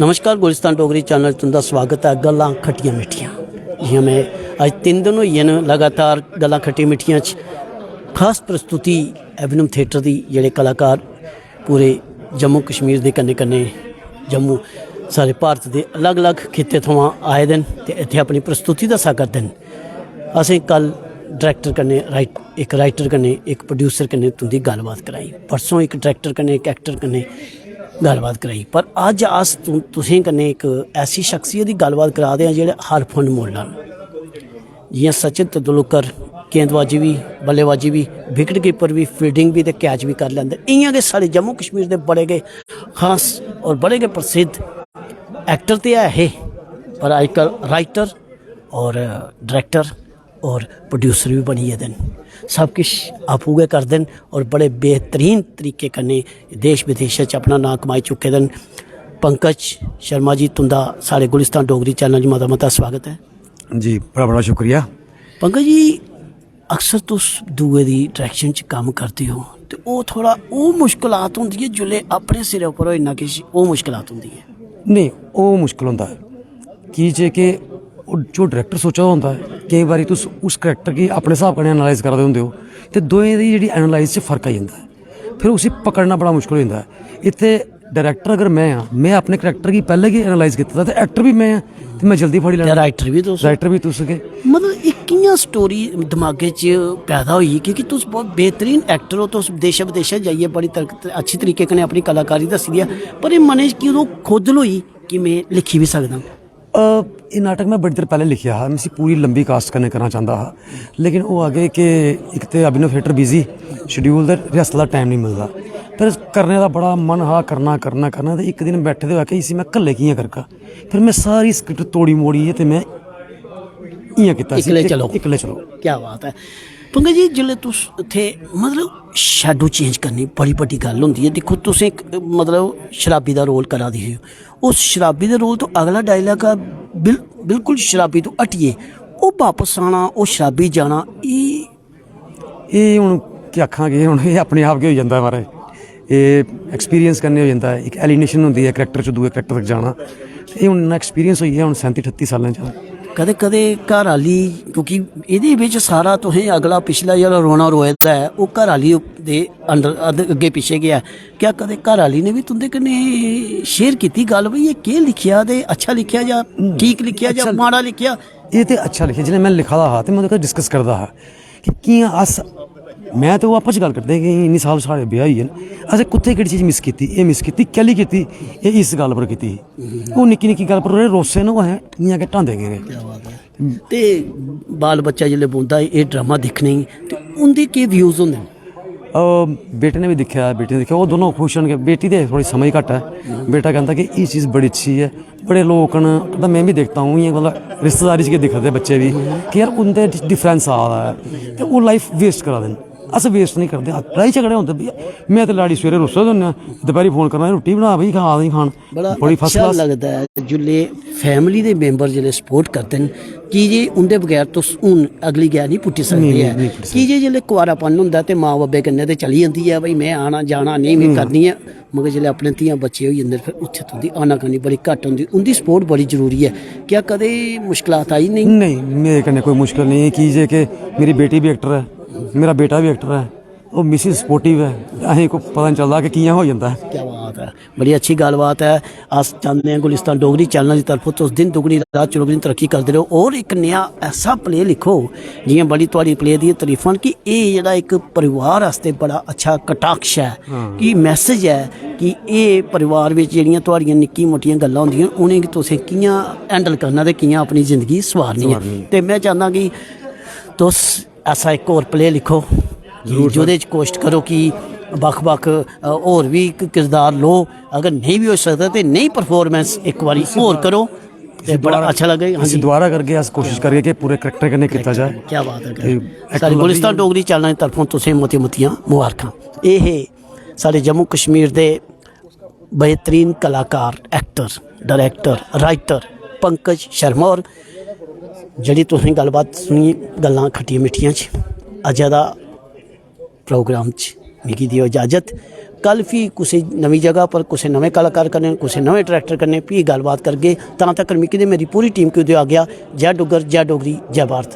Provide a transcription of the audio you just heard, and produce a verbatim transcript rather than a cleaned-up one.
नमस्कार, गुलिस्तान डोगरी चैनल च तुं'दा स्वागत ऐ। गल्लां खट्टियां मिट्ठियां, जि'यां में अज्ज तिन्न दिन होई गे न लगातार गल्लां खट्टियां मिट्ठियां च खास प्रस्तुति एवेन्यू थिएटर दी, जेह्ड़े कलाकार पूरे जम्मू कश्मीर दे कन्नै कन्नै जम्मू, सारे भारत दे अलग-अलग खित्ते थमां आए दे न ते इत्थै अपनी प्रस्तुति दस्सा करदे न। असें कल डायरैक्टर कन्नै, राइट-, इक राइटर कन्नै, इक प्रोड्यूसर कन्नै तुं'दी गल्लबात कराई, परसों इक डायरैक्टर कन्नै, इक ऐक्टर कन्नै गल्लबात कराई, पर अज्ज अस तु-, तुसें कन्नै इक ऐसी शख्सियत दी गल्लबात करा दे आं जेह्ड़े हर फन मोड़ना न। जि'यां सचिन तेंदुलकर गेंदबाजी बी, बल्लेबाजी बी, विकेट कीपर बी, फील्डिंग बी ते कैच बी करी लैंदे, इ'यां गै साढ़े जम्मू कश्मीर दे बड़े गै खास और बड़े गै प्रसिद्ध ऐक्टर ते ऐ हे, पर अजकल राइटर और डायरैक्टर और प्रोड्यूसर बी बनी गेदे न। सब किश आपूं गै करदे न और बड़े बेहतरीन तरीके कन्नै देश विदेशें च अपना नांऽ कमाई चुके दे न। पंकज शर्मा जी, तुं'दा साढ़े गुलिस्तान डोगरी चैनल च मता मता स्वागत ऐ। जी, बड़ा बड़ा शुक्रिया। पंकज जी, अक्सर तुस दूए दी डायरैक्शन च कम्म करदे ओ ते ओह् थोह्ड़ा ओह् मुश्कलात होंदी ऐ, जिसलै अपने सिरै उप्पर होए इन्ना किश, ओह् मुश्कलात होंदी ऐ? नेईं, ओह् मुश्कल होंदा ऐ, की जे कि ओह् जो डायरैक्टर सोचा दा होंदा ऐ, केईं बारी तुस उस करैक्टर गी अपने स्हाब कन्नै एनालाइज करा दे होंदे ओ ते दोएं दी जेह्ड़ी एनालाइज च फर्क आई जंदा ऐ, फिर उसी पकड़ना बड़ा मुश्कल होई जंदा ऐ। इत्थै डायरैक्टर अगर में आं, में अपने करैक्टर गी पैह्लें गै एनालाइज कीते दा, ते ऐक्टर बी में आं, ते में जल्दी फड़ी ते लैना। राइटर बी तुस। राइटर बी तुस गै। मतलब, एह् कि'यां स्टोरी दमागै च पैदा होई? क्योंकि तुस बहुत बेहतरीन ऐक्टर ओ, तुस देशा विदेशा जाइयै बड़ी तर-, अच्छी तरीके कन्नै अपनी कलाकारी दस्सी दी ऐ, पर एह् मनै च कि'यां खोदल होई कि में लिखी बी सकदा? अ, एह् नाटक में बड़ी देर पैह्लें लिखेआ हा, में इसी पूरी लंबी कास्ट कन्नै करना चांह्दा हा, लेकिन ओह् आगे कि इक ते अभिनव थिएटर बिजी शेड्यूल ते रिहर्सल दा टाइम निं मिलदा, पर करने दा बड़ा मन हा, करना, करना, करना, ते इक दिन बैठे दे होआ कि इसी में कल्ले कि'यां करगा। फिर में सारी स्क्रिप्ट तोड़ी मोड़ियै ते में इ'यां कीता इसी इक्कले ते चलो। इक्कले चलो। क्या बात ऐ। पंकज जी, जिसलै तुस इत्थै, मतलब, शैडो चेंज करनी बड़ी बड्डी गल्ल होंदी ऐ। दिक्खो, तुसें इक, मतलब, शराबी दा रोल करा दे हे, उस शराबी दे रोल तो अगला डायलॉग हा बिल-, बिल्कुल शराबी तो हटियै, ओह् बापस आना, ओह् शराबी जाना, एह् एह् हून केह् आखां कि हून एह् अपने आप गै होई जंदा ऐ, महाराज। एह् एक्सपीरियंस कन्नै होई जंदा ऐ। इक एलिनेशन होंदी ऐ करैक्टर च दूए करैक्टर तक जाना। एह् हून इन्ना एक्सपीरियंस होई गेआ हून सैंती अठत्ती सालें च। कदें-कदें घर आह्ली, क्योंकि एह्दे बिच सारा तुसें अगला पिछला जेह्ड़ा रोना रोए दा ऐ, ओह् घर आह्ली दे अंदर, अद-, अग्गें पिच्छें गै ऐ। क्या कदें घर आह्ली ने बी तुं'दे कन्नै शेयर कीती गल्ल, भई एह् केह् लिखेआ ते अच्छा लिखेआ जां हम्म। ठीक लिखेआ जां अच्छा माड़ा लिखेआ? एह् ते अच्छा लिखेआ, जिसलै में लिखा दा हा ते में ओह्दे कन्नै डिस्कस करदा हा कि कि'यां अस, में ते ओह् आपस च गल्ल करदे हे कि इन्नी साल साढ़े ब्याह् होई गे न, असें कुत्थै केह्ड़ी चीज मिस कीती, एह् मिस कीती, कैह्ली कीती, एह् इस गल्ल पर कीती ही। ओह् निक्की निक्की गल्ल पर ओह्दे रोसे न, ओह् असें इ'यां गै ढांदे गेदे। क्या बात ऐ। ते बाल बच्चा जिसलै बौंह्दा एह् ड्रामा दिक्खने गी, ते उं'दे केह् व्यूज होंदे न? अ, बेटे ने बी दिक्खेआ, बेटी ने दिक्खेआ, ओह् दोनों खुश न कि बेटी ते थोह्ड़ी समझ घट्ट ऐ। बेटा कैंह्दा कि एह् चीज बड़ी अच्छी ऐ, बड़े लोक न, कहदा, "मैं भी देखता हूँ", इ'यां मतलब रिश्तेदारी च गै दिखदे बच्चे बी कि यार उं'दे च डिफरेंस आ दा ऐ ते ओह् लाइफ वेस्ट करा दे न। अस वेस्ट निं करदे, लड़ाई झगड़े होंदे, भैया, में ते लाड़ी सवेरे रुस्से दे होन्ने आं, दपैह्री फोन करना, "रुट्टी बना भई, खा दी खान।" बड़ा बड़ी first अच्छा class। लगदा ऐ जिसलै फैमिली दे मैंबर जिसलै सपोर्ट करदे न, की जे उं'दे बगैर तुस हून अगली गैं निं पुट्टी सकदे नेईं, ऐ। नेईं पुट्टी सकदे। की जे जिसलै कुआरापन होंदा ते मां बब्बै कन्नै ते चली जंदी ऐ, "भई, में आना जाना नेईं, में हम्म। करनी ऐ।" मगर जिसलै अपने धियां बच्चे होई जंदे न, फिर उत्थै तुं'दी आनाकानी बड़ी घट्ट होंदी, उं'दी सपोर्ट बड़ी जरूरी ऐ। क्या कदें मुश्कलात आई? नेईं। नेईं, मेरे कन्नै कोई मुश्कल नेईं ऐ, की जे कि मेरी बेटी बी ऐक्टर ऐ, मेरा बेटा बी ऐक्टर ऐ, ओह् मिसिस सपोर्टिव ऐ, असें कोई पता निं चलदा कि कि'यां होई जंदा ऐ। क्या बात ऐ, बड़ी अच्छी गल्लबात ऐ। अस चांह्दे आं गुलिस्तान डोगरी चैनल दी तरफों तुस दिन दुगनी रात चौगुनी तरक्की करदे र'वो, होर इक नेहा ऐसा प्ले लिखो, जि'यां बड़ी थुआढ़ी प्ले दियां तरीफां न कि एह् जेह्ड़ा इक परिवार आस्तै बड़ा अच्छा कटाक्ष ऐ, हां। कि मैसेज ऐ कि एह् परिवार बिच जेह्ड़ियां थुआढ़ियां निक्की मोटियां गल्लां होंदियां न, उ'नेंगी तुसें कि'यां हैंडल करना ते कि'यां अपनी जिंदगी संवारनी ऐ। संवारनी ऐ। ते में चाह्न्नां कि तुस ऐसा इक होर प्ले लिखो कि जरूर सर। जेह्दे च कोशट करो कि बक्ख-बक्ख, अ, होर बी क-, किरदार लो, अगर नेईं बी होई सकदा ते नेही परफार्मेंस इक बारी होर करो। ते इसी बड़ा दोबारा, अच्छा लग्गेगा, हां इसी जी। दोबारा करगे, अस कोशिश करगे कि पूरे करैक्टर कन्नै कीता जाए। क्या बात है, ते क्या बात। साढ़े गुलिस्तान डोगरी चैनल दी तरफों तुसें मतियां मतियां मुबारखां। एह् हे साढ़े जम्मू कश्मीर दे बेहतरीन कलाकार, actor, director, writer Pankaj Sharma होर, जेह्ड़ी तुसें गल्लबात सुनी, गल्लां खट्टियां मिट्ठियां च। अज्जै दा प्रोग्राम च मिगी देओ इजाजत। कल फ्ही कुसै नमीं जगह पर, कुसै नमें कलाकार कन्नै, कुसै नमें डायरेक्टर कन्नै फ्ही गल्लबात करगे। तां तक्कर मिगी ते मेरी पूरी टीम गी देओ आज्ञा। जय डुग्गर, जय डोगरी, जय भारत।